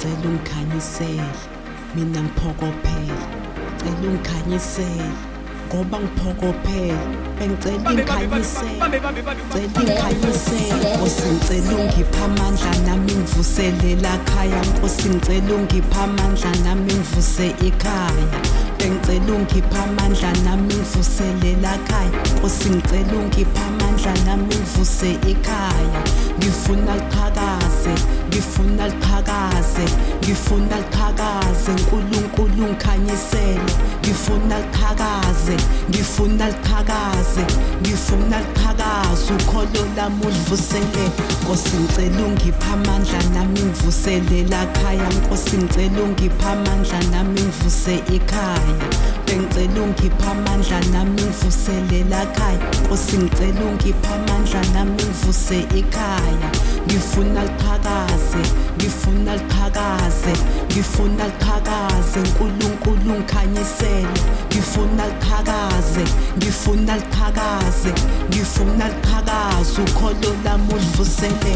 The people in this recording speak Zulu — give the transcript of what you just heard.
Cela ungikhanyisele, mina ngiphokophele. Cela ungikhanyisele ngoba ngiphokophele. Bengicela ingikhanyisele, cela ingikhanyisele. Nkosi, ngicela ungiphe amandla nami ngivuselela khaya. Nkosi, ngicela ungiphe amandla nami ngivuse ikhaya. Bengicela ungiphe amandla nami ngivuselela khaya. Nkosi, ngicela ungiphe amandla nami ngivuse ikhaya. Ngifuna liqhakaze, ngifuna liqhakaze, ngifuna liqhakaze. Nkulunkulu, ngikhanyisele. Ngifuna liqhakaze, ngifuna liqhakaze, ngifuna liqhakaze. Ukholo lami ulivusele. Nkosi, ngicela ungiphe amandla nami ngivuselela khaya. Nkosi, ngicela ungiphe amandla nami ngivuse ikhaya. Bengicela ungiphe amandla nami ngivuselela khaya. Nkosi, ngicela ungiphe amandla nami ngivuse ikhaya. Ngifuna liqhakaze, ngifuna liqhakaze, ngifuna liqhakaze. Nkulunkulu, ngikhanyisele. Ngifuna liqhakaze, ngifuna liqhakaze, ngifuna liqhakaze. Ukholo lami ulivusele.